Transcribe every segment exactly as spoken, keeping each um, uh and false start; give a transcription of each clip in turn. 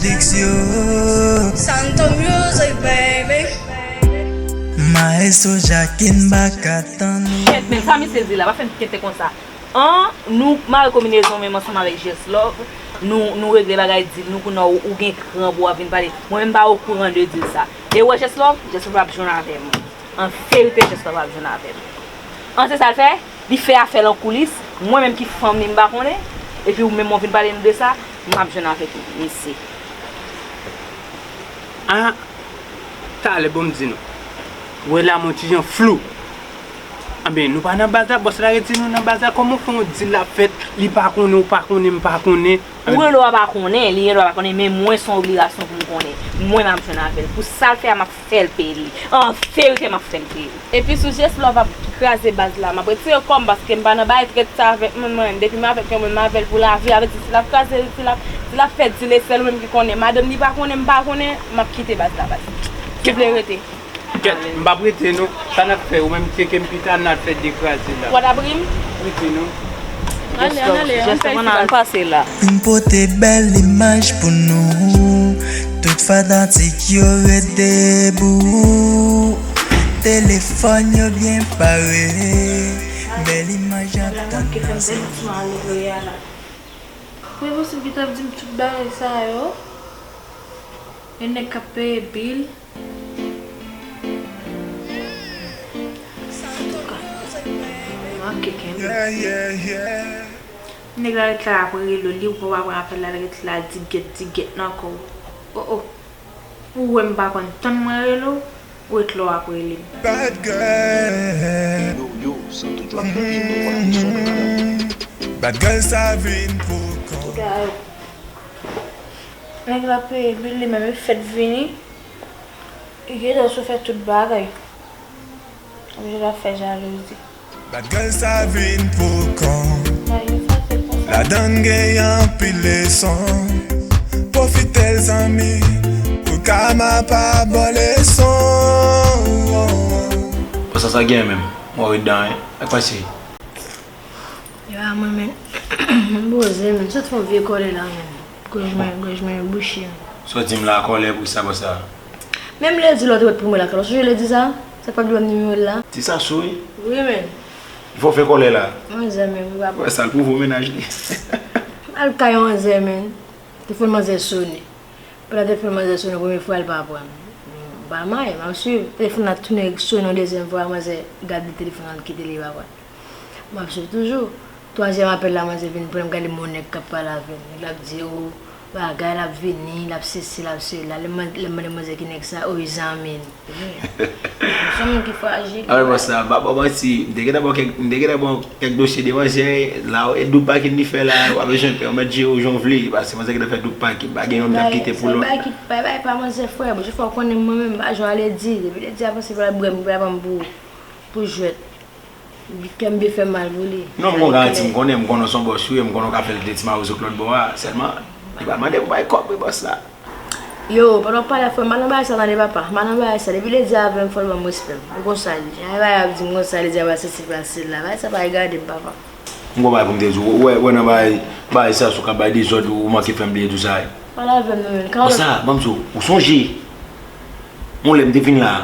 Dixio. Santo Music, baby. Maestro Jacquin baka tann ou. Kèt, men sa misye di la, pa fè m kete konsa. An, nou mare konbinezon menm ansanm avèk Jess Love, nou, nou regle bagay dil nou, kounye a ou, ou gen kran pou w ap vin pale. Mwen menm m pa okouran de dil sa. E ou wè Jess Love, Jess Love ap jwenn avè m. An verite, Jess Love ap jwenn avè m. An, se sa l fè, li fè afè l an koulis, mwen menm ki fanm li m pa konnen, epi ou menm w vin pale nou de sa, m ap jwenn avèk misye. An, talè bon m di nou. Wè la mwen ti jan flou. Anben, nou pa nan baz la, bòs la redi nou nan baz la, kòman w fè yon dil la fèt, li pa konnen, ou pa konnen, m pa konnen. Ou gen dwa pa konnen, li gen dwa pa konnen, men mwen se yon obligasyon pou m konnen. Mwen m ap jwenn avè l. Pou sa l fè a, m ap fè l peye li. An verite, m ap fè l peye li. Epi sou Jess Love ap kraze baz la, m ap retire kò m paske m pa nan bagay trèt sa avèk moun mwen. Depi m avèk yon moun, m avè l pou lavi. Avèdi si l ap kraze, si l ap, si l ap fè dil e sèl ou menm ki konnen. Madanm li pa konnen, m pa konnen, m ap kite baz la baz. Si w vle rete. Kèt, m p ap rete non. Sa n ap fè, ou menm tcheke m pita, n al fè de kraze la. W a t ap ri m? Rete non. Ale, ann ale, ann fè isi baz. Pase la. M pote bèl imaj pou nou. Tout fanatik yo ret debou. Telefòn yo byen pare. Bèl imaj ap tann nan se. Mwen posib ki t ap di m tout bagay sa yo. Gen nèg k ap peye bil. Antouka, manke kenbe. Nèg la ret la ap rele w, li wè w ap pran apèl la, l ret la digèt digèt nan kò w. O o. Ou wè m pa konn tann mwen rele w, ou ret la w ap rele m. Bad girl. Yo, yo, santo djòb, vin pou fòk nou sou kanal. Bad girl sa vin pou kò. Nèg la peye bil li menm, li fèk vini. Li gentan sou fè tout bagay. Oblije l ap fè jalouzi. Bad girl sa vin pou kò. Ladann gen anpil leson. Pwofite l zanmi, pou kama pa ba w leson. Konsa sa gen menm, mwen ret dan wi. Sa k pase? Epa mwen menm, m poze menm, sot fè yon vye kòlè la menm. Gòj mwen, gòj mwen bouche. Sa w di m la, kòlè pou sa, pou sa. Menm ledi lòt ou wè pou mwen la, ou sonje ledi sa? Sa k pa vle ban m nimewo l la? Di sa sou wi. Wi menm. Fò w fè kòlè la. Manzè menm, ou pa pran. Wè sa l pwouve w mennaj li. M al kay manzè menm. Telefòn manzè sonnen. Pandan telefòn manzè sonnen premye fwa l pa pran m. M pa may, m ap swiv. Telefòn la tounen sonnen yon dezyèm fwa, manzè gade telefòn nan, l kite li pa pran. M ap swiv toujou. Twazyèm apèl la, manzè vin pran m, gade m yon nèg k ap pale avè m. Nèg la ap di, o, bagay, l ap vini, l ap sesi, l ap sela. Lè m mande manzè ki nèg sa, o, zanmi l. Wi. M se yon moun ki frajil. A wi, bòs la, m pa ba w manti, m te gentan ba w kèk, m te gentan ba w kèk dosye de manzè, la, e double packing li fè la, w ap jwenn, pèmèt jere w jan w vle, paske manzè gentan fè double packing, pa gen yon m t ap kite pou lòt. Bay, bay, bay pa manzè frè, bon, fò w konnen mwen menm, m pa jwe a ledi, depi ledi a pase, pa bwè m, pa ban m pou, pou jwèt. Kè m byen fè m mal pou li. Non, m gon garanti, m konnen, m konnen w se yon bòs wi, m konnen w ka fè l de ti mawozo k lòt bò a, sèlman, li pa mande pou bay kòb wi, bòs la. Yo, pandan w pale a frè m, pa nan bagay sa tande papa, pa nan bagay sa, depi ledi a avè m fò l ban m respè m, ou konsa l ye, ay bagay ap di m konsa, ledi a pral sesi pral sela, bagay sa pa regade m papa. M gon bagay pou m te di w, ou wè, ou wè nan bagay, bagay sa si w ka bay dezòd ou manke fè m bliye tou sa wi. Pale avè m non menm. Konsa, ban m di w, ou sonje, yon lè m te vin la,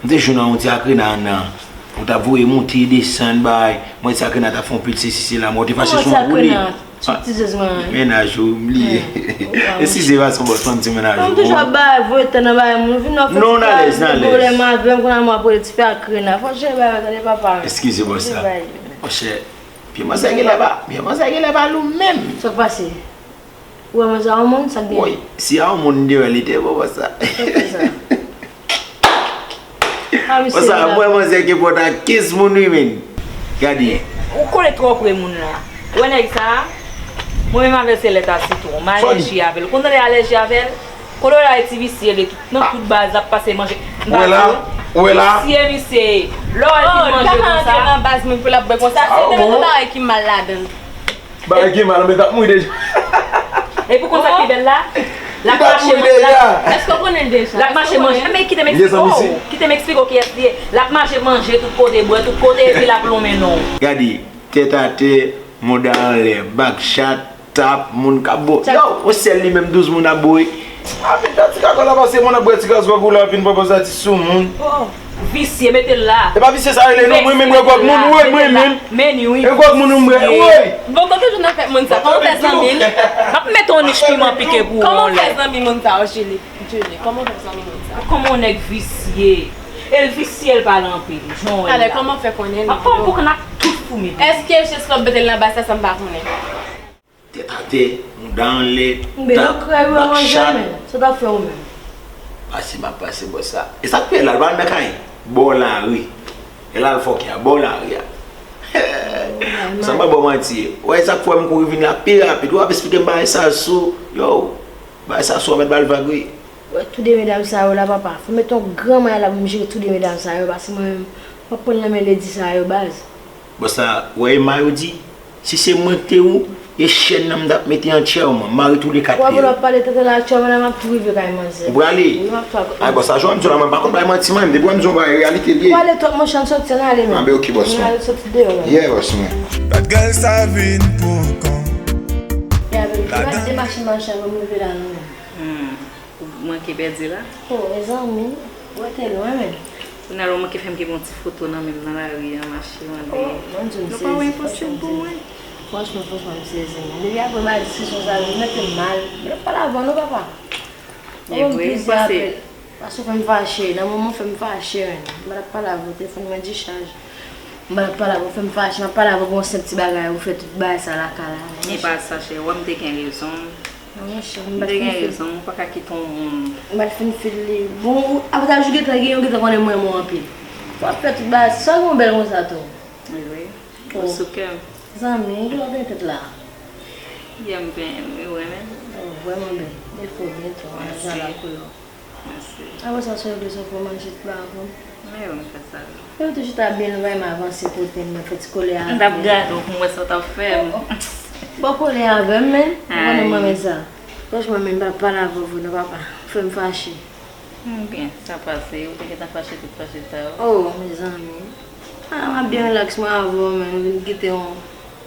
m te jwenn yon ti akrena anndan, ou t ap voye monte, desann, bay, mwen ti akrena t ap fè yon pil sesi sela, mwen ou te fache sou mwen woule. Sou ti zèz mwen. Mennaj ou, m bliye. Eskize pa son bòs, mwen m di mennaj ou. Ou toujou ap bay voye tan nan bay moun, vin nan fè ti pale de pwoblèm avè m, kounye a m ap rele ti pè akrena. Fò jere bagay yo tande papa. Eskize bòs la. Monchè, pye manzè genlè pa, pye manzè genlè pa lou menm. Sa k pase? Ou wè manzè a yon moun, sa k gen? Woy, si a yon moun m te wè li te bon konsa. Sa k fè sa? Konsa, m wè manzè gen pòt a kenz moun wi menn. Gade. Ou kole twò pre moun la. Ou wè nèg sa a? Mwen menm avè l se lèt a sitwon. M alèji avè l. Ou konn tande alèji avè l? Kole w la e ti visye li tout, nan tout baz l ap pase manje. M pa di w. Ou wè la? Visye misye ye. Lè w wè l fin manje konsa. Nan baz moun pou l ap bwè konsa. Se te yon bagay ki mal ladan l. Bagay ki mal, men t ap mouri deja. Epi w konn sa k pi bèl la? L ap mache manje. Èske w konnen l deja? L ap mache manje. Men kite m eksplike w. Kite m eksplike w kiyès li ye. L ap mache manje tout kote, bwè tout kote, epi l ap lonmen non w. Gade, tèt atè, mouda anlè, bak chat, WhatsApp, moun k ap bo. Yo, yon sèl li menm douz moun ap boure. Apre, ti kakòl la pase, moun ap bwè ti gaz gwòg ou la, vin pran pòz atis sou moun. Oh, visye, mete l la. E pa visye sa rele non, mwen menm bwè gwòg moun, woy, mwen menm. Men wi. E gwòg moun ou bwè, woy. Bon, kote joun nan fè moun sa? Kòman w fè zanmi l? M ap mete yon nich piman pike pou ou. Kòman w fè zanmi moun sa, Julie? Julie, kòman w fè zanmi moun sa? Kòman yon nèg visye? E l visye, l pale anpil. Jan w wè l la. Talè, kòman w fè konnen li? M ap pran yon boukan ak tout foumi pou ou. Èske l jis lòt mete l nan baz la, sa m pa konnen. Tèt atè, mouda anlè, tap, bak chat. Sa t ap fè ou menm? Pase m ap pase bò sa. E sa k fè l al pale nan kay? Bò lari. E l al fòkè a, bò lari a. Sa m pa ba w manti. Ou wè sa k fè m kouri vin la pi rapid. W ap esplike m bagay sa sou, yo, bagay sa sou w ap mèt ba l vag wi. Ou wè tou de medam sa yo la papa. Fò mete yon gran manyè la pou m jere tou de medam sa yo, paske mwen menm, m ap pran nan men ledi sa yo baz. Bon sa, ou wè e ma yo di, si se mwen k te ou, e chèn nan m t ap mete antyèman, mare tou le kat pye yo. W ap wè lè w ap pale tenten la aktyèlman la m ap tou rive kay manzè. Ou prale? Wi, m ap tou. Ay bon, sa jan w ap di yo la mwen pa konn bay manti mwen, depi w ap di yon bagay reyalite l ye. Ou prale twòp monchè, ann sòti, ann ale menm. Ann ale sòti deyò menm. Yeah boss mwen. Bad girl sa vin pou kò. Ya baby, pa kite machin machin an pou m rive la non. Ou manke pèdi la? Oh mezanmi, ou rete lwen men. Kounye a la ou manke fè m gen yon ti foto nan men m nan lari an mache mande. Oh, mwen di w m sezi franchman. Nou pa wè enposib pou mwen. Franchman, franchman, m sezi men. Depi apre ba diskisyon sa yo, ou mete m mal. Mwen t ap pale avè w non papa. Ou ban m plizyè apèl. Paske w fè m fache, nan moman w fè m fache men. Mwen t ap pale avè w, telefòn mwen dichaj. M pa t ap pale avè w, fè m fache, m ap pale avè w pou yon senp ti bagay, ou fè tout bagay sa lakay la. E pa sa cheri, w wè m te gen rezon m. Non monchè, m pa t fin fil. M te gen rezon m, ou pa ka kite yon moun. M pa t fin fil li. Bon, ou, apre sa jou gentan gen, ou gentan konnen m renmen w anpil. Fò w ap fè tout bagay, sa w gen yon bèl konsa tou. Wi, wi. Ou sou kè m. Zanmi, kilè w te gen tèt la? Yè m benyen wi, ou renmen m? Oh, vrèman bèl. Bèl fo byen tou, an jan la koulè w. Mèsi. Apre sa, sa w vle sa w fè w manje tout bagay pou m? Men yo m fè sa. Lè w te chita byen, nou pa menm avanse kote m, mwen fè ti kole avè w. M t ap gade w pou m wè sa w t ap fè m. Bon kole avè m, men. Ou konnen m renmen sa. Franchman, men m pa pale avè w vre non, papa. Ou fè m fache. Ebyen, sa pase. Ou te gentan fache tout fache sa yo. Oh, mezanmi. Ah, m ap byen rilaks mwen avè w, men. Nou vin kite yon,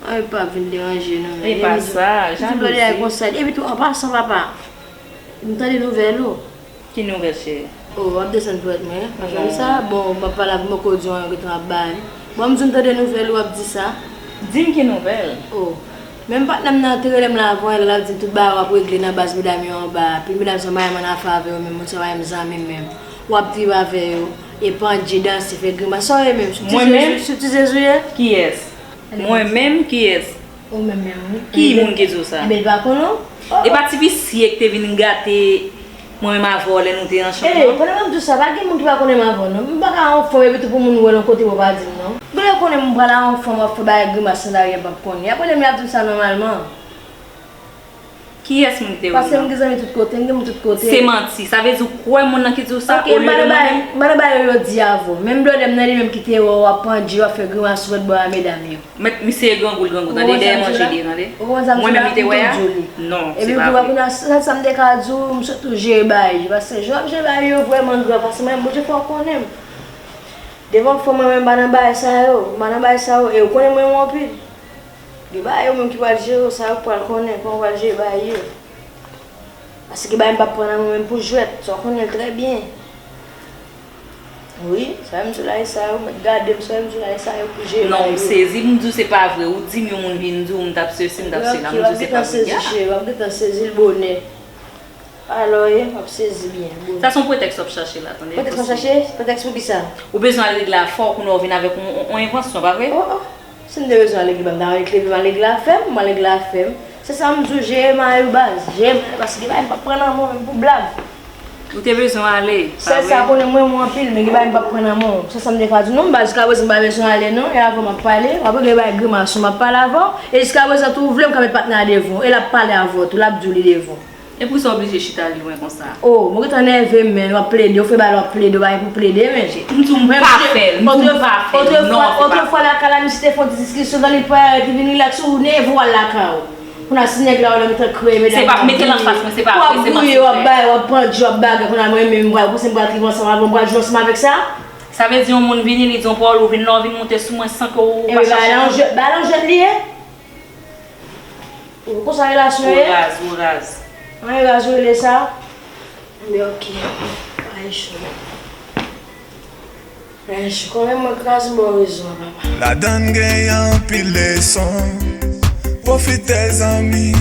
yon epa vin deranje nou, men. E pa sa, jalouzi. Epi tou, an pasan, papa, m tande nouvèl ou. Ki nouvèl cheri? Oh, w ap desann pwèt mwen. Paske sa, bon, m ap pale avè w, m poko di w anyen, ou gentan ap bay. Bon, m di w m tande nouvèl ou, w ap di sa. Di m ki nouvèl? Oh. Menm patnè m nan te rele m la avan, lè l ap di m tout bagay w ap regle nan baz medam yo anba. Anpil medam sa yo pa menm annafè avè yo menm, moun sa yo pa menm zanmi m menm. W ap trip avè yo, e pandje, danse, fè grimas. Sa w ye menm? Sou ti zezi w ye? Kiyès? Mwen menm? Kiyès? Ou menm menm wi. Ki moun ki di w sa? Ebyen, li pa konnen w? E pa ti visye k te vin gate mwen menm avè w lè nou te ansanm non? Ey, pandan m ap di w sa, pa gen moun ki pa konnen m avè w non. M pa ka anfòm epi tou pou moun wè l yon kote pou w pa di m non. Gen lè yo konnen m pral anfòm, w ap fè bagay grimas nan lari, yo p ap konnen. Y ap rele m, y ap di m sa nòmalman. Kiyès moun ki te wè m nan? Paske m gen zanmi tout kote, m gen moun tout kote. Se manti. Sa vle di w kwè moun nan ki di w sa olye de mwen menm? Ok, m pa nan bagay yo, yo di avè w. Menm blòdè m nan li menm ki te wè w ap pandje, w ap fè grimas sou lòtbò a medam yo. Mèt misye e grangou, l grangou, tande, dèyè manje li ye, tande. Ou konprann sa m di w la? Mwen menm li te wè a? Non, se pa vre. Epi pou kounye a, sèl sa m te ka di w, m swete w jere bagay yo, paske jan w ap jere bagay yo vrèman grav, paske mwen menm, Bondye fè w konnen m. Devan fanm mwen menm, m pa nan bagay sa yo, m pa nan bagay sa yo, e ou konnen m renmen w anpil. Gen bagay yo menm ki pral jere w, sa yo k pral konnen kòman w pral jere bagay yo. Paske gen bagay m p ap pran nan men w menm pou jwèt, sa w konnen l trè byen. Wi, sa m di w la e sa yo, mèt gade m, sa m di w la e sa yo pou jere bagay yo. Non, ou sezi, m di w se pa vre, ou di m yon moun vin di w m t ap sesi, m t ap sela, m di w se pa vre. W ap gentan sezi, cheri, w ap gentan sezi l bonè. Alò, e, w ap sezi byen, bonè. Sa se yon pretèks w ap chache la, tande. Pretèks m ap chache? Pretèks pou kisa? Ou bezwen al regle afè w, kounye a w vin avèk yon, yon, yon envansyon, pa vre? Oh, oh. Si m te bezwen al regle bagay m, m ta leve m al regle afè m, m al regle afè m. Se sa m di w, jere mari w baz, jere mari w, paske gen bagay m p ap pran nan men w menm pou blag. Ou te bezwen ale, pa vre? Sèl sa, konnen m renmen w anpil, men gen bagay m p ap pran nan men w. Se sa m te ka di w. Non, baz, jiskaprezan m pa bezwen ale non, e avè w m ap pale, w ap regle bagay grimas ou, m ap pale avè w, e jiskaprezan tou ou vle m ka met patnè a devan w, e l ap pale avè w tou, l ap di w li devan w. E poukisa w oblije chita lwen konsa? Oh, mwen gentan nève m, men w ap plede, w fè bagay la w ap plede, w pa gen pou plede, men. M di w m pa fè l, m di w m pa fè l, non, se pa vre. Otrefwa lakay la, misye te fè yon ti diskisyon, tann li parèt, li vin rilaks, ou nève w al lakay w. Kounye a si nèg la wè l gentan kreye medam, w ap griye, w ap griye, w ap bay, w ap pandje, w ap bagay, kounye a mwen menm m pral, ou panse m pral tripe ansanm avè w, m pral jwe ansanm avèk sa? Sa vle di yon moun vini, li di yon pawòl, ou vin la, w vin moute sou mwen san ke w pa chache mwen? Ebyen bagay la yon jwèt, bagay la yon jwèt li ye. Ou konsa relasyon ye? Ou raz, ou raz. Mwen raz ou rele sa? Men ok. Ay cho. Ay cho. Konnen mwen kraz bò rezo a, papa. Ladann gen anpil leson. Pwofite zanmi,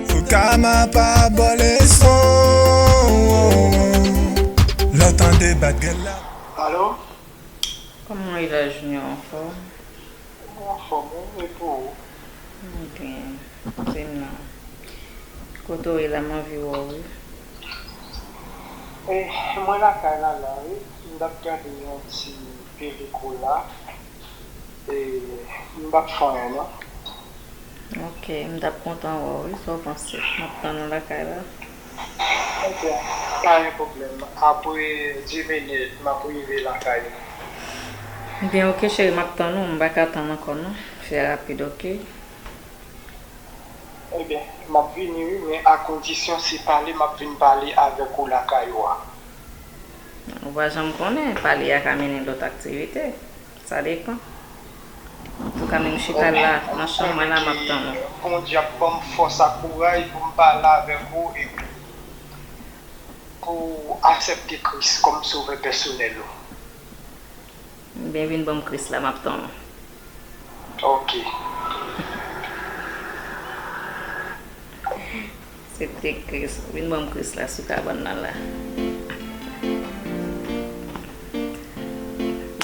pou kama pa ba w leson. Lè w tande bat gèt la. Alo? Kòman w ye la, Junior, anfòm? Mwen anfòm, wi, e pou ou? Mwen byen. Se m nan. Kote w ye la, m anvi wè w, wi. E, mwen lakay la, la, wi. M t ap gade yon ti pelikou la. E, m p ap fè anyen, non. Ok, m t ap kontan wè w, wi, sa w panse? M ap tann ou lakay la. Ok, pa gen pwoblèm. Apre dis minit, m ap rive lakay ou. Ebyen, ok, cheri, m ap tann ou. M pa ka tann ankò, non. Fè rapid, ok? Ebyen, m ap vini, wi, men a kondisyon se pale m ap vin pale avèk ou lakay ou a. Ou pa janm konnen, pale a ka mennen lòt aktivite. Sa depann. Antouka, menm chita la, nan chanm mwen la, m ap tann ou. Bondye ap ban m fòs ak kouraj pou m pale avèk ou epi pou w aksepte Kris kòm sovè pèsonèl ou. Ebyen, vin ban m Kris la, m ap tann ou. Ok. Aksepte Kris. Vin ban m Kris la sou kabann nan la.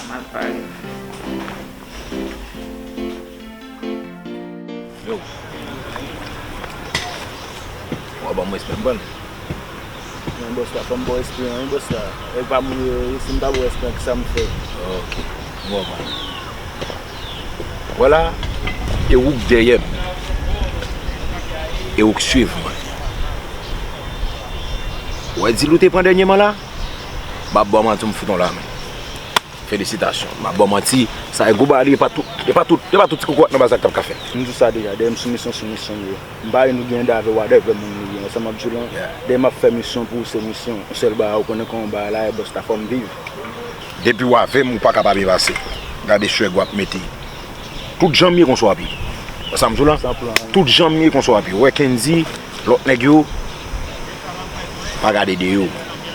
M ap pale. Yo. W a ban m respè m, ban. Non, bòs la, fò m ba w respè an, wi, bòs la. E pa moun yo, wi, si m pa ba w respè an, kisa m fè? Ok. M konprann. Vwala, e ou k dèyè m. E ou k swiv mwen. Ou wè dil ou te pran dènyèman la? M ap ba w manti, m fout on lamen. Felisitasyon. M ap ba w manti, sa e gwo bagay li, e pa tout, e pa tout, e pa tout ti kokorat nan baz la k t ap ka fè. M di w sa deja, dèyè m sou misyon, sou misyon m ye. M pa vin gen dèyè avè whatever moun li ye, sa m ap di w lan. Yeah. Dèyè m ap fè misyon pou ou, se misyon. Yon sèl bagay ou konnen kòman bagay la ye, bòs la, fò m viv. Depi w avè m, ou pa ka pa byen pase. Gade swag w ap mete. Tout jan m ye konsa w ap ye. Wè sa m di w lan? Tout jan m ye konsa w ap ye. Ou wè Kendy, lòt nèg yo, pa gade dèyè w.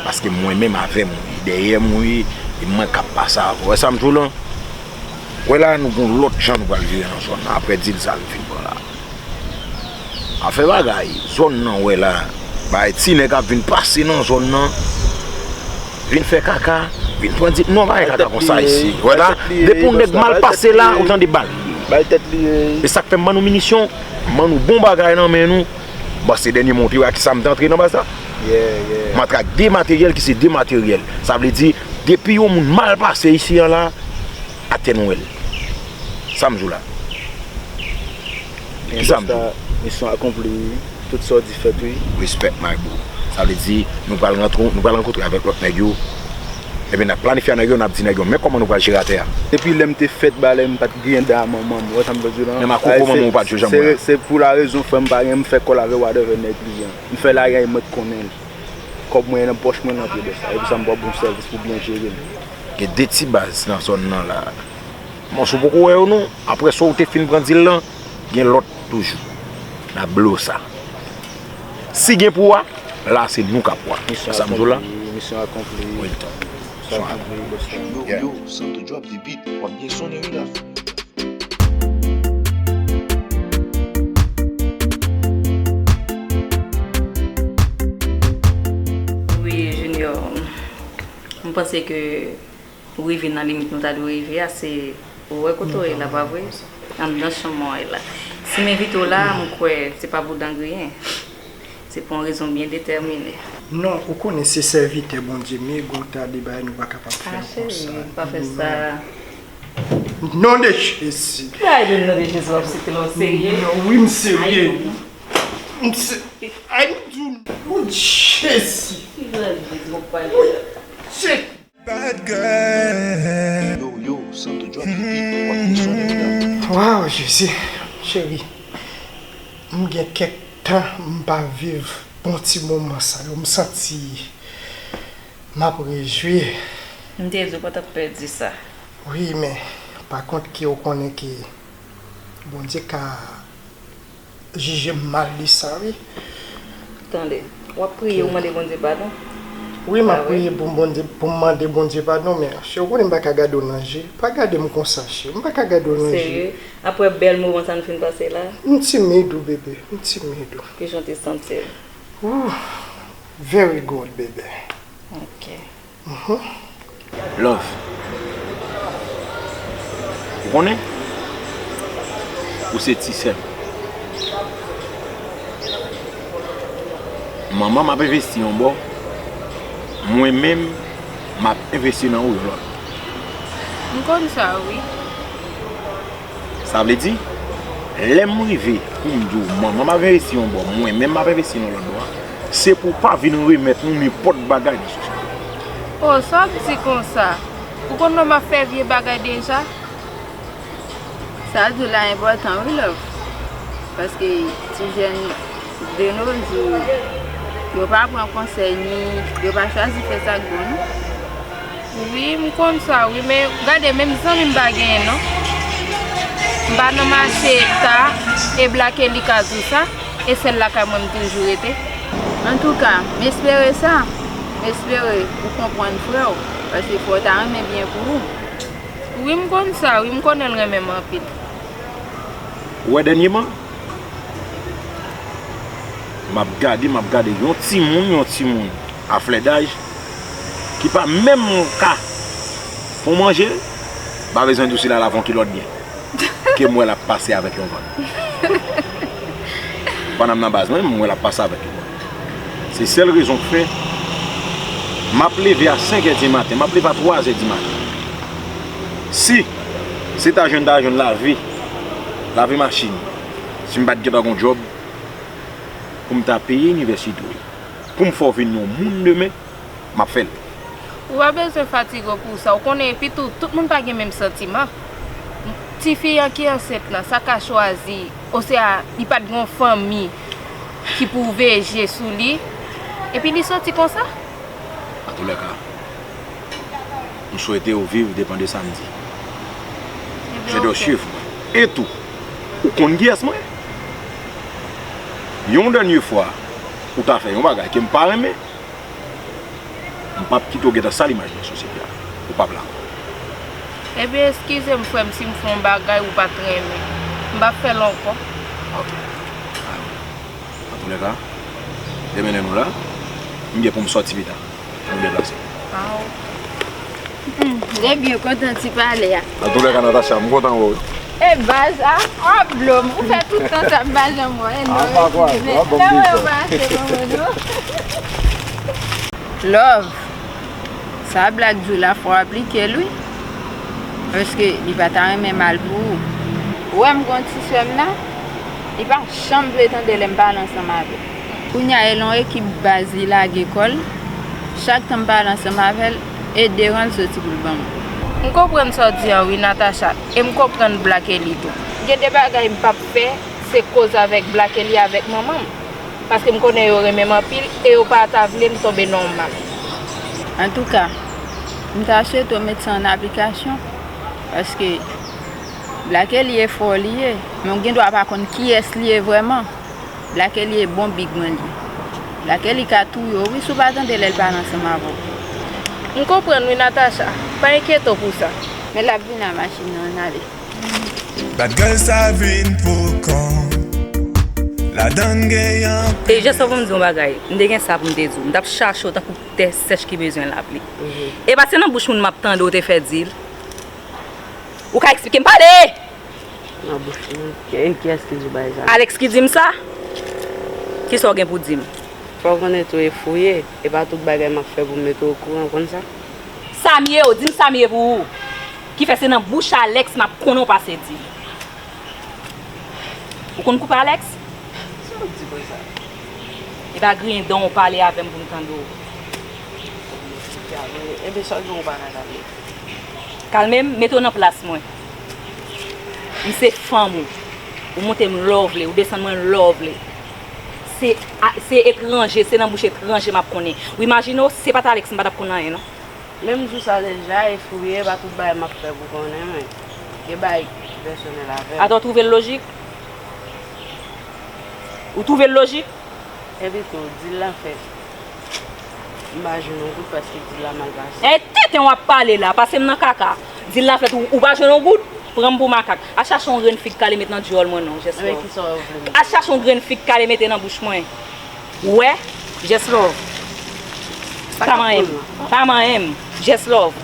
Paske mwen menm avè m ou ye, dèyè m ou ye, e mwen k ap pase avè w. Wè sa m di w lan? Wè la, nou gon lòt jan nou pral vire nan zòn nan, aprè dil sa nou fin pran la. Afè bagay, zòn nan, wè la. Bagay ti nèg ap vin pase nan zòn nan. Vin fè kaka, vin pran di, non, pa gen kaka konsa isi. Wè la, depi yon nèg mal pase la, ou tande bal. Bay tèt li ye. E sa k fè m ban nou minisyon, m ban nou bon bagay nan men nou. Bon, se dènye mwa w te wè a kisa m te antre nan baz la. Yeah, yeah. M antre ak de materyèl ki se de materyèl. Sa vle di, depi yon moun mal pase isi an la, atè nou wè l. Sa m di w la. Kisa m di w? Misyon akonpli, wi. Tout sa w di fèt, wi. Respect, my bro. Sa vle di, nou pral rantre, nou pral rankontre avèk lòt nèg yo. Epi n ap planifye a nèg yo, n ap di nèg yo, men kòman nou pral jere atè a. Depi lè m te fèt, ba lè m pa t gen dèyè manman m, ou wè sa m vle di w lan? Menm ak koko manman w pa t jwe janm wè a. Se pou la rezon, frè m, pa gen, m fè kòl avè whatever nèg li an. M fè lari a, e mwen k konnen l. Kòb mwen nan pòch mwen, l antre bòs la. E pou sa m ba w bon sèvis pou byen jere m. Gen de ti baz nan zòn nan la. Bon, si w poko wè yo non, aprè sa w te fin pran dil lan, gen lòt toujou. N ap blow sa. Si gen pou w a, la se nou k ap wa. Sa m di w la. Misyon akonpli. Real talk. Misyon akonpli. Yo, yo, Santo drop the beat. W ap byen sonnen wi la. Wi, Junior. M panse ke rive nan limit nou ta dwe rive a, se ou wè kote w ye la, pa vre? Anndan chanm mwen la. Si m envite w la, m kwè se pa pou dan griyen. Se pou yon rezon byen detèmine. Non, ou konnen se sèvitè Bondye m ye, gon ta de bagay nou pa kapab fè konsa. Ah, cheri, pa fè sa. Non de Jezi. Ay, non de Jezi, w ap site lè w serye. Non, wi, m serye. M se-, ay, m di w, non de Jezi. Ki jan Jezi w ap pale la? Bad girl. Yo, yo, Santo drop the beat, w ap byen sonnen wi la. Waw, Jezi, cheri, m gen kèk tan m pa viv bon ti moman sa yo, m santi m ap rejwi. M te di w pa t ap pèdi sa. Wi, men pa kont ke w konnen ke Bondye ka jije m mal de sa, wi. Tande, w ap priye, ou mande Bondye padon? Wi, m ap priye pou Bondye, pou m mande Bondye padon, men cheri, ou konnen m pa ka gade w nan je. Pa gade m konsa, cheri. M pa ka gade w nan je. Serye? Apre bèl moman sa n fin pase la? M timid, wi, bebe. M timid, wi. Kijan w te santi w? Ooh, very good, bebe. Ok. Mhm. Love, ou konnen ou se ti sè m. Manman m ap envesti yon bò, mwen menm m ap envesti nan ou yon lòt. M konn sa wi. Sa vle di, lè m rive pou m di w manman m ap envesti yon bò, mwen menm m ap envesti nan lòt bò a, se pou w pa vin remèt nou nenpòt bagay nan sosyete. Oh, sa w ap di konsa? Ou konn lè m ap fè vye bagay deja? Sa w di la enpòtan wi love. Paske ti jèn de nos jours, yo pa pran konsèy ni yo pa chwazi fè sa k bon non. Wi, m konn sa wi, men gade menm zanmi m pa genyen non. M pa nan mache ta, e Black Eli ka di w sa, e sèl lakay mwen m toujou rete. Antouka, m espere sa, m espere ou konprann frè w, paske frè w ta renmen byen pou ou. Wi, m konn sa wi, m konnen l renmen m anpil. Ou wè dènyeman, m ap gade, m ap gade yon timoun, yon timoun a flèdaj ki pa menm ka fon manje, m pa bezwen di w si l al avè yon kilòt byen ke m wè l ap pase avèk yon vant. Pandan m nan baz mwen, m wè l ap pase avèk yon vant. Se sèl rezon k fè m ap leve a senk è di maten, m ap leve a twa zè di maten. Si se ta jwenn ta jwenn lave, lave machin, si m pa t gentan gon djòb pou m ta peye inivèsite w, pou m fè w vin yon moun demen, m ap fè l. Ou pa bezwen fatige w pou sa. Ou konnen, epi tou, tout moun pa gen menm santiman. Tifi an ki ansent lan, sa ka chwazi, oswa li pa t gen yon fanmi ki pou veje sou li, epi li soti konsa. Antoulèka, m swete w viv depan de sa m di. Je dois suivre mwen. E tou, ou konn kiyès mwen ye? Yon dènye fwa, ou ta fè yon bagay ke m pa renmen, m p ap kite w gentan sal imaj nan sosyete a. Ou p ap la ankò. Ebyen, eskize m, frè m, si m fè yon bagay ou pa t renmen. M p ap fè l ankò. Ok. Antoulèka, demen lè nou la, m gen pou m sòti pita. Nou deplase. Ah, ok. Hmm, m te byen kontan ti pale a. Antoulèka, Natacha, m kontan wè w wi. E baz a, w ap blo m. Ou fè tout tan sa m pa janm wè w. E non, eskize. Nan mwen w pa achte bonbon non. Love, sa Black di w la fò w aplike l wi. Paske li pa ta renmen mal pou ou. Ou wè m gon ti sè m nan, li pa janm vle tande lè m pale ansanm avè l. Kounye a e l yon ekip baz li lage kò l, chak tan m pale ansanm avè l, e deran l soti pou l ban mwen. M konprann sa w di an wi Natacha, e m konprann Black Eli tou. Gen de bagay m p ap fè, se koz avèk Black Eli avèk manman m. Paske m konnen yo renmen m anpil e yo pa ta vle m tonbe nan yon mal. Antouka, m ta swete w met sa an aplikasyon, paske Black Eli e fò li ye, men w gen dwa pa konn kiyès li ye vrèman. Black Eli e bon big man li ye. Black Eli ka touye w wi si w pa tande lè l pale ansanm avè w. M konprann wi Natacha, pa enkyete w pou sa. Men l ap vini a machin nan, ann ale. Bad girl sa vin pou kont. Ladann gen yon. E jan sa pou m di yon bagay, m te gen sa pou m te di w. M t ap chache w tankou tè sèch ki bezwen lapli. E pa se nan bouch moun m ap tande w te fè di l. Ou ka eksplike m pale! Nan bouch moun. Ki, kiyès ki di w bagay sa? Alex ki di m sa? Kisa w gen pou di m? Fò w konnen tou e fou w ye. E pa tout bagay m ap fè pou m mete w okouran, w konn sa? Sa m ye, w di m sa m ye pou ou. Ki fè se nan bouch Alex m ap konnen w pase di l. Ou konn koupe Alex? Sa w di konsa? E pa griyen dan w pale avè m pou m tande w. Ebyen sa w gen w pa ka tande. Kalme m, mete w nan plas mwen. M se fanm ou. Ou moute m lè w vle, ou desann mwen lè w vle. Se a, se etranje, se nan bouch etranje m ap konnen. Ou imajine w, si se pa t Alex, m pa t ap konn anyen non. Menm jou sa deja, e fou w ye, e pa tout bagay m ap fè pou konnen mwen. Gen bagay ki pèsonèl avè m. Atò w twouve l lojik? Ou twouve l lojik? Epi tou, dil la fèt. M pa jwenn yon goud paske dil la mal pase. E tenten w ap pale la, pase m nan kaka. Dil la fèt, ou, ou pa jwenn yon goud? Pran m pou makak. Al chache yon grenn fig k ale met nan dyòl mwen non, Jès Love. Al chache yon grenn fig k ale mete nan bouch mwen. Ou wè? Jès Love. Pa manyen m. Pa manyen m. Jès Love.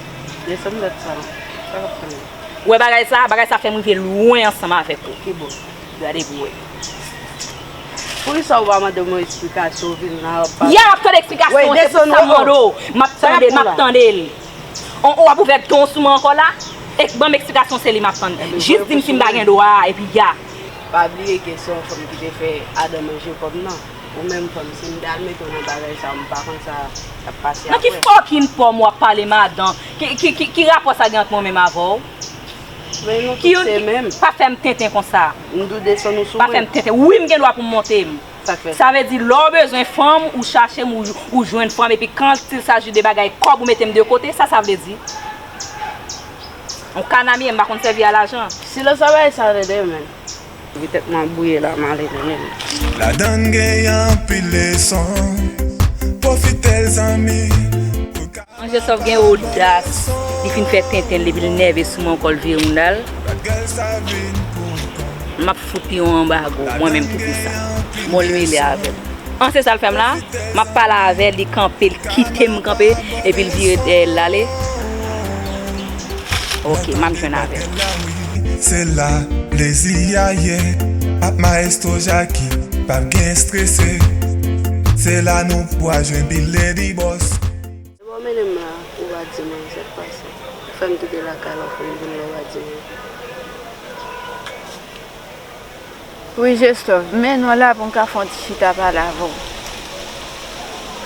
Desann dèt sa. Sa k ap fè m? Ou wè bagay sa? Bagay sa fè m rive lwen ansanm avèk ou. Ki bò? Gade pou wè. Poukisa ou pa mande m yon esplikasyon, ou vin la, w ap pale? Ya, m ap tande eksplikasyon, se pou sa m mande w. M ap tande, m ap tande l. On, w ap ouvè ton sou mwen ankò la? Ek, ban m eksplikasyon, se li m ap tann. Jis di m si m pa gen dwa, epi ya. Pa bliye ke se yon fanm ki te fè Adan manje pòm nan. Ou menm fanm, si m t al mete w nan bagay sa, m pa konn sa k ap pase apre. Nan ki fucking pòm w ap pale, madan? Ki, ki, ki, ki rapò sa gen ant mwen menm avè w? Men nou tout se menm. Pa fè m tenten konsa. M tou desann ou sou mwen. Pa fè m tenten. Wi, m gen dwa pou m monte m. Sa k fè? Sa vle di, lè w bezwen fanm, ou chache m, ou, ou jwenn fanm, epi quand il s'agit de bagay kòb, ou mete m de kote, sa sa vle di? On kanamye, m pa konn sèvi a lajan. Silans sa bay sa tande, men. Wi, tèt mwen ap bouyi la, m ale tande. Ladann gen anpil leson. Pwofite l, zanmi. Anse Sòf gen odas, li fin fè tenten l, epi l nève sou mwen ankò, l vire moun al. M ap fout li yon anbago, mwen menm ki di sa. Bon, li mele avè m. An, se sa l fè m la. M ap pale avè l, li kanpe, l kite m kanpe, epi l vire dèyè l, l ale. Oke, m ap jwenn avè l. Se la plezi a ye, ak Maestro Jacky, p ap gen strese. Se la nou pral jwenn Big Lady Boss. Depi w mennen m la, ou pa di mwen sa k pase. Ou fè m kite lakay la, ou fè m vin la, ou pa di mwen. Wi, Jesòf, mennen w la pou m ka fè yon ti chita pale avè w.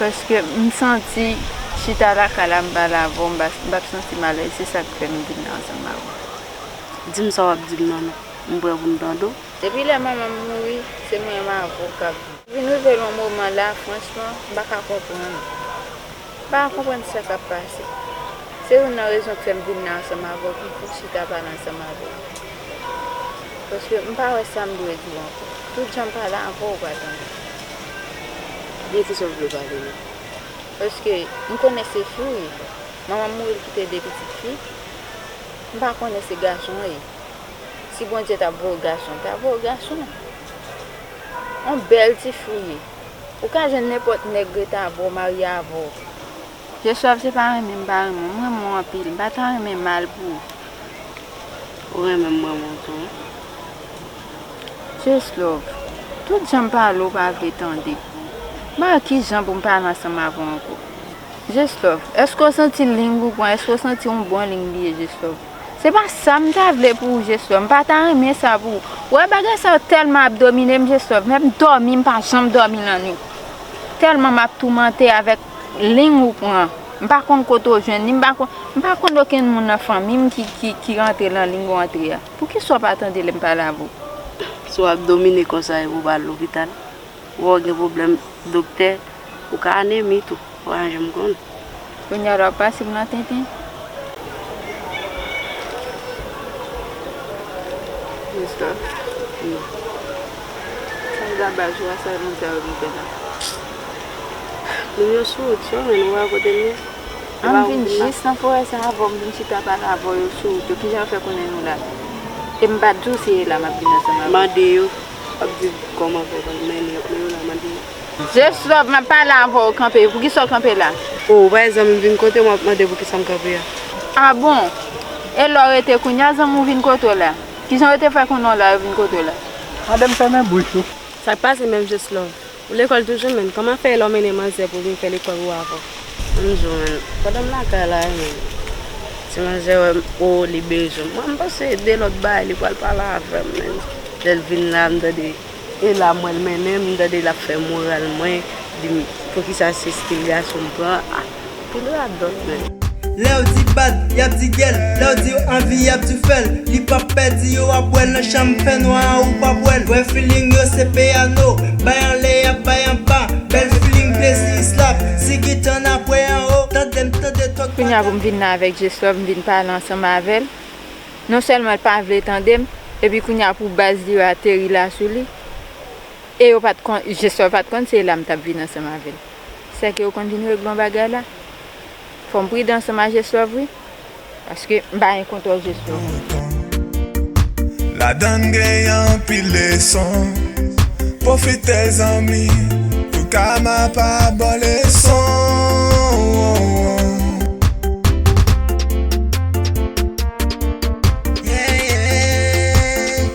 Paske m santi chita lakay la, m pale avè w, m pa, m p ap santi m alèz, se sa k fè m vin la ansanm avè w. Di m sa w ap di m nan, non. M prè pou m tande w. Depi lè manman m mouri, se mwen menm avè w k ap viv. Vin rive nan moman la, franchman, m pa ka konprann. M pa ka konprann sa k ap pase. Se youn nan rezon k fè m vin la ansanm avè w, pou m chita pale ansanm avè w. Paske m pa wè sa m dwe di w ankò. Tout jan m pale avè w, ou pa tande. De kisa w vle pale la? Paske m konnen se fi w ye. Manman m mouri, l kite de pitit fi. M pa konnen se gason w ye. Si Bondye t ap voye w gason, l ta voye w gason. On bèl ti fi w ye. Ou ka jwenn nenpòt nèg rete avè w, marye avè w. Jesòf, se pa renmen m pa renmen w. M renmen w anpil. M pa ta renmen mal pou ou. Ou renmen m, m renmen w tou, wi. Jesòf, tout jan m pale w pa vle tande. M pa wè ki jan pou m pale ansanm avè w ankò. Jesòf, èske w santi ling ou pran? Èske w santi yon bon ling li ye, Jesòf? Se pa sa m ta vle pou ou, Jesòf. M pa ta renmen sa pou ou. Ou wè bagay sa yo tèlman ap domine m, Jesòf. Menm dòmi, m pa janm dòmi lannwit. Tèlman m ap toumante avèk ling ou pran. M pa konn kote w jwenn li, m pa konn, m pa konn okenn moun nan fanmi m ki, ki, ki rantre nan ling ou antre a. Poukisa w pa tande lè m pale avè w? Si w ap domine konsa, epi w pa al lopital? Ou wè w gen pwoblèm doktè, ou ka anemi tou, ou pa janm konn. Kounye a la w ap pase m nan tenten. Mister. Wi. Sa m ta ba jou a sa moun sa yo vin fè la. Moun yo sou wout yo, men ou wè kote m ye. An m vin jis nan forè sa avè w, m vin chita pale avè w, yo sou wout yo. Kijan yo fè konnen nou la? E m pa t di w se la m ap vin ansanm avè w. Mande yo. W ap di kòman fè ban mennen yo, men yo la mande yo. Jesòf, m ap pale avè w, kanpe. Poukisa w kanpe la? O, ou pa wè zanmi m vin kote m, w ap mande poukisa m kanpe a. A bon? E lè w rete kounye a, zanmi w vin kote w la? Kijan yo te fè konnen w la, yo vin kote w la? Madanm, fèmen bouch ou. Sa k pase menm, Jesòf? Ou lekòl toujou, menn? Kòman fè lè w mennen manzè pou vin fè lekòl ou avè w? Ann di w, menn. Pandan m lakay la, menn, ti manzè wè m, o, li bezwen m. Mwen, m panse de lòt bagay, li pral pale avè m, menn. Lè l vin la, m tande, e la m wè l mennen m, m tande l ap fè moral mwen, di m poukisa se stil gason m pran. A, anpil radòt, menn. Lè w di bad, y ap di gèl. Lè w di anvi, y ap di fè l. Li p ap pèdi, yo ap wè l nan chanm fènwa a, ou p ap wè l. Vrè feeling yo se peyano. Bay anlè, y ap bay anba. Bèl feeling, plezi, slap. Si gitan n ap wè anwo. Tande m, tande tòk. Kounye a pou m vin la avèk Jesòf, m vin pale ansanm avè l. Non sèlman l pa vle tande m, epi kounye a pou baz li yo ateri la sou li. E yo pa t konn, Jesòv pa t konn se la m t ap vin ansanm avè l. Sèke yo konn vin regle yon bagay la. Fò m pridan ansanm a Jesòv wi. Paske m pa gen kontwòl Jesòv. Ladann gen anpil leson. Pwofite zanmi, pou kama pa ba w leson. Yeah, yeah.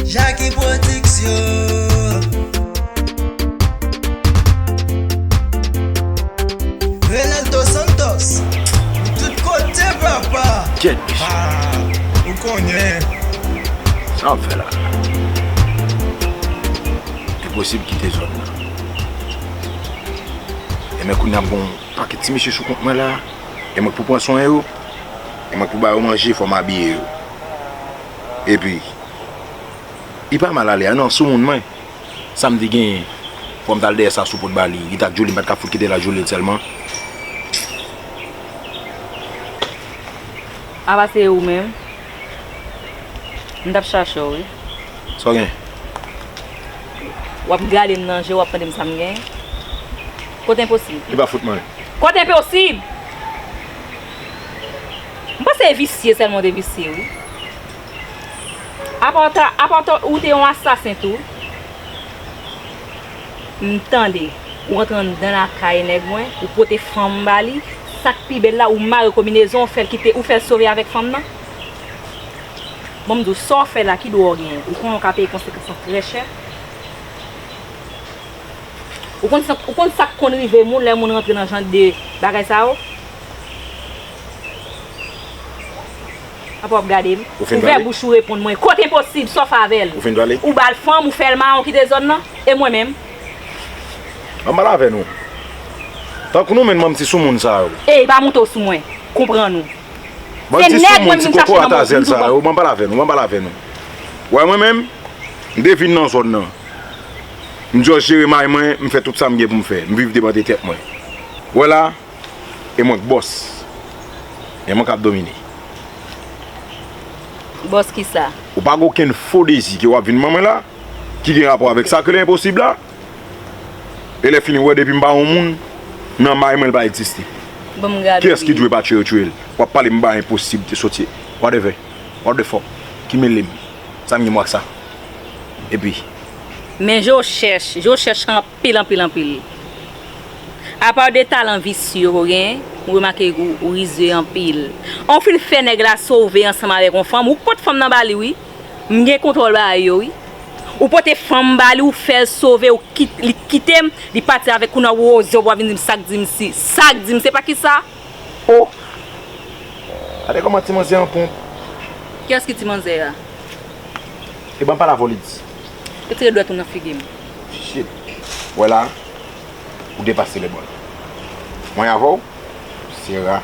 Jackie Production. Renato Santos. Tout kote papa. Kèt mesye. Ah, ou konnen. Sa w ap fè la? Enposib kite zòn nan. E men kounye a m gon pakèt ti mesye sou kont mwen la. E mwen k pou pran swen yo. E mwen k pou ba yo manje, fò m abiye yo. Epi, li pa mal ale a non, sou moun mwen. Sa m te genyen, fò m t al dèyè sa sou pòt ba li. Li t ak Djoulie, m pa t ka fout kite l ak Djoulie sèlman. Apa se ou menm? M t ap chache w wi. Sa w gen? W ap gade m nan je, w ap mande m sa m gen? Kote enposib? Li pa fout mwen. Kote enposib? M panse e visye sèlman w te visye wi. Apa w ta, apa w ta, ou te yon asasen tou. M tande ou antre anndan lakay nèg mwen, ou pote fanm ba li, sa k pi bèl la, ou mare konbinezon, ou fè l kite, ou fè l sove avèk fanm nan. Bon, m di w, sa w fè la, ki dwa w genyen? Ou konnen w ka peye konsekans lan trè chè. Ou konn sa, ou konn sa k konn rive moun lè moun rantre nan jan de bagay sa yo? Apa w ap gade m? Ouvè bouch ou reponn mwen. Kote enposib, sa w fè avè l? Ou fin pale? Ou ba l fanm, ou fè l mawon kite zòn nan? E mwen menm? Ann pale avè nou. Tankou nou menm manti sou moun sa yo. Ey, pa moute w sou mwen. Konprann ou. Bann ti sou moun, ti kokorat a zèl sa yo, ban m pale avè nou, ban m pale avè nou. Ou wè mwen menm, m te vin nan zòn nan. M just jere may mwen, m fè tout sa m gen pou m fè. M viv devan de tèt mwen. Ou wè la, e mwen k bòs. E mwen k ap domine. Bòs kisa? Ou pa gen okenn fo dezi ke w ap vin ban mwen la, ki gen rapò avèk sa ke l enposib la. E lè fini, ou wè depi m pa yon moun, nan may mwen l pa egziste. Kiyès ki dwe pa tchwe yo tchwe l? W ap pale m ba enposib te soti. Whatever. What the fuck? Ki mele m? Sa m gen m wè ak sa? Epi. Men je w chèch, je w chèch anpil, anpil, anpil. Apa de talan visye w genyen, m remake ou, ou rizye anpil. An w fin fè nèg la sove ansanm avèk yon fanm, ou k pote fanm nan ba li wi. M gen kontwòl bagay yo wi. Ou pote fanm ba li, ou fè l sove, ou kit, li kite m, li pati avèk kounye a ou oze w ap vin di m sa k di m si, sa k di m se pa kisa? Oh! Gade kòman ti manzè an ponp. Kiyès ki ti manzè a? E ban m pale avè w, Lydie. Retire dwèt ou nan figi m. Shit. Wè la, ou depase lè bòl. Mwen avè w, se ra,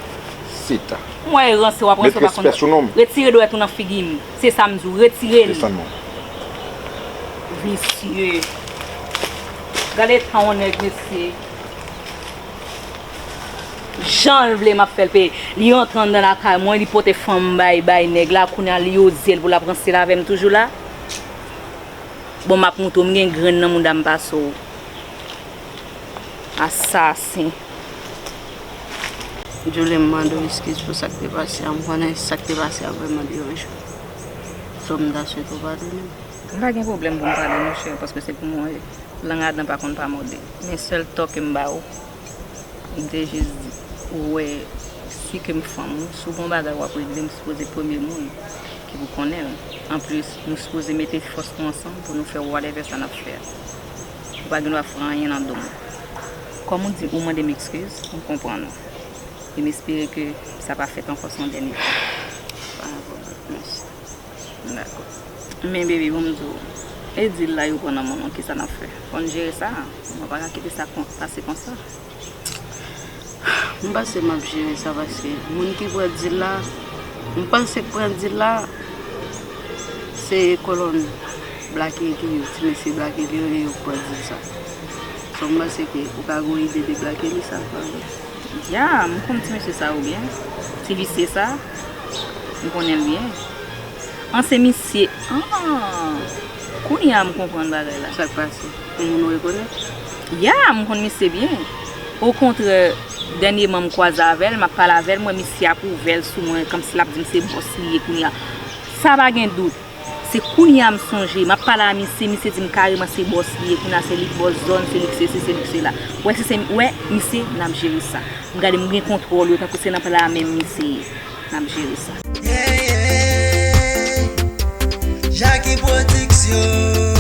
se ta. M wè e ranse w ap ranse w pa konn. Met respè sou non m. Retire dwèt ou nan figi m. Se sa m di w, retire l. Desann non. Visye. Gade tan yon nèg, mesye. Jan l vle m ap fè l peye. Li antre anndan lakay mwen, li pote fanm bay, bay nèg la, kounye a li oze l pou l ap ranse l avè m toujou la. Bon, m ap moutre w, m gen grenn nan mouda m pase w. Asasen. Djoulie, m mande w eskiz pou sa k te pase a. M konnen sa k te pase a vrèman deranje w. So, m ta swete w padone m. M pa gen pwoblèm pou m padone w, cheri, paske se pou mwen lang adan pa konn pa mòde. Men sèl tò ke m ba w, m te jis di, ou wè, si ke m fanm ou, si w gen yon bagay w ap regle, m sipoze premye moun ki pou konnen l. Anplis, nou sipoze mete fòs nou ansanm pou nou fè whatever sa n ap fè a. Ou pa gen dwa fè anyen nan do m. Kòm ou di ou mande m eskiz, m konprann ou. E m espere ke sa pa fèt ankò se yon dènye fwa. Pa gen pwoblèm, mèsi. Dakò. Men baby, ban m di w, e dil la yo pran nan men w lan, kisa n ap fè? Fò n jere sa. Mwen pa ka kite sa kon, pase konsa. M panse m ap jere sa paske moun ki pran dil la, m panse k pran dil la, se kolòn Black Ink yo, ti mesye Black Ink yo, e yo k pran dil sa. So, m panse ke ou ka gen yon ide de Black Ink sa, pa egzanp. Ya, m konn ti mesye sa yo byen. Ti visye sa, m konnen l byen. An se misye. Ah, kounye a m konprann bagay la. Sa k pase? Yon moun ou rekonèt? Ya, m konn misye byen. Okontrè, dènyèman m kwaze avè l, m ap pale avè l, m wè misye ap ouvè l sou mwen, kòmsi l ap di m se bòs li ye kounye a. Sa pa gen dout. Se kounye a m sonje, m ap pale a misye, misye di m kareman se bòs li ye, kounye a se li k bòs zòn, se li k sesi, se li k sela. Wè, si se, wè, misye, n ap jere sa. M gade m gen kontwòl yo, tankou se nan pla a menm misye ye. N ap jere sa. Yeah, yeah. Jackie Production.